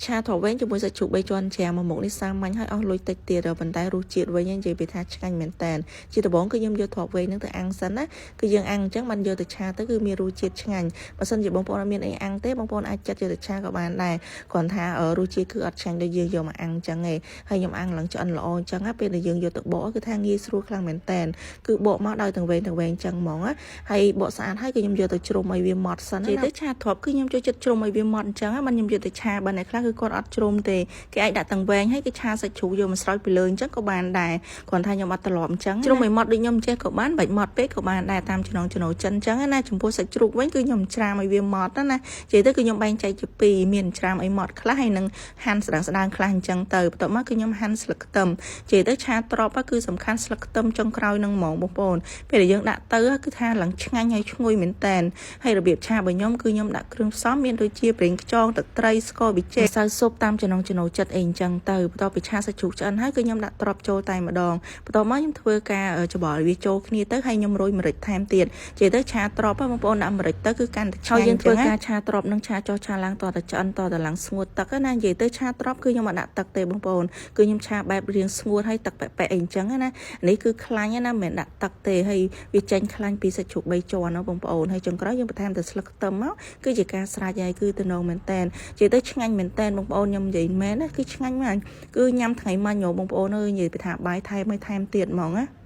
ឆាត្រប់វែងជាមួយសាច់ជ្រូកបីជាន់ច្រាមមួយមុខនេះសាមញ្ញហើយអស់លុយតិចទៀតប៉ុន្តែរសជាតិវិញនិយាយពីថាឆ្ងាញ់មែនតើជាដំបូងគឺខ្ញុំយកត្រប់វែងនឹងទៅអាំងសិនណាគឺយើងអាំងអញ្ចឹងបានយកទៅឆាទៅគឺមានរសជាតិឆ្ងាញ់បើសិនជាបងប្អូនអត់មានអីអាំងទេបងប្អូនអាចចាត់យកទៅឆាក៏បានដែរគ្រាន់ថារសជាតិគឺអត់ឆ្ងាញ់ដូចយើងយកមកអាំងអញ្ចឹងឯងហើយខ្ញុំអាំងឡើងឆ្អិនល្អអញ្ចឹងពេលដែលយើងយកទៅបកគឺថាងាយស្រួលខ្លាំងមែនតើគឺបកមកដោយទាំងវែងទាំងវែងអញ្ចឹងហ្មងណាហើយបកស្អាតហើយគឺខ្ញុំយកទៅជ្រុំឲ្យវាម៉ត់សិនណានិយាយទៅឆាទ្រាប់គឺខ្ញុំចូលចិត្តជ្រុំឲ្យវាម៉ត់អញ្ចឹងបានខ្ញុំយកទៅឆាបើអ្នកខ្លះគឺគាត់អត់ជ្រុំទេគេអាចដាក់ទាំងវែងហើយគេឆាសាច់ជ្រូកយកមកស្រោចពីលើអញ្ចឹងក៏បានដែរគ្រាន់ថាខ្ញុំអត់ត្រឡប់អញ្ចឹងជ្រុំឲ្យម៉ត់ដូចខ្ញុំចេះក៏បានបាច់ម៉ត់ពេកក៏បានដែរតាមចំណងចំណូលចិនអញ្ចឹងណាចំពោះសាច់ជ្រូកវិញគឺខ្ញុំច្រាមឲ្យវាម៉ត់ណានិយាយទៅគឺខ្ញុំបែងចែកជាពីរមានច្រាមឲ្យម៉ត់ខ្លះហើយនឹងហាន់ស្ដើងស្ដើងខ្លះអញ្ចឹងទៅបន្ទាប់មកគឺខ្ញុំហាន់ស្លឹកខ្ទឹមនិយាយទៅឆាត្រប់គឺសំខាន់ស្លឹកខ្ទឹមចុងក្រោយនឹងហ្មងបងប្អូនពេលដែលយើងដាក់ទៅគឺថាឡើងឆ្ងាញ់ហើយឈ្ងុយមែនតែនហើយរបៀបឆារបស់ខ្ញុំគឺខ្ញុំដាក់គ្រឿងផ្សំមានដូចជាប្រេងខ្យងទឹកត្រីស្ករប៊ីចេងម្សៅស៊ុបតាមចំណង់ចំណូលចិត្តអីអញ្ចឹងទៅបន្ទាប់ពីឆាសាច់ជ្រូកឆ្អិនហើយគឺខ្ញុំដាក់ត្រប់ចូលតែម្ដងបន្ទាប់មកខ្ញុំធ្វើការច្របល់វាចូលគ្នាទៅហើយខ្ញុំរោយម្រេចថែមទៀតនិយាយទៅឆាត្រប់បងប្អូនដាក់ម្រេចទៅគឺកាន់តែឆ្ងាញ់ហើយយើងធ្វើការឆាត្រប់និងឆាចុះឆាឡើងតតែឆ្អិនតតែឡើងស្ងួតទឹកណានិយាយទៅឆាត្រប់គឺខ្ញុំអត់ដាក់ទឹកទេបងប្អូនគឺខ្ញុំឆាបែបរាងស្ងួតហើយទឹកប៉ែកៗអីអញ្ចឹងណានេះគឺខ្លាញ់ណាមិនមែនដាក់ទឹកទេហើយវាចេញខ្លាញ់ពីសាច់ជ្រូកបីជាន់ណាបងប្អូនហើយចុងក្រោយយើងបន្ថែមតែស្លឹកខ្ទឹមមកគឺជាការស្រេចហើយគឺទំនងមែនតែននិយាយទៅឆ្ងាញ់មែនតែនបងប្អូនខ្ញុំនិយាយមែនណាគឺឆ្ងាញ់មែនគឺញ៉ាំថ្ងៃមិញបងប្អូនអើយនិយាយពីថាបាយថែមឲ្យថែមទៀតហ្មងណា។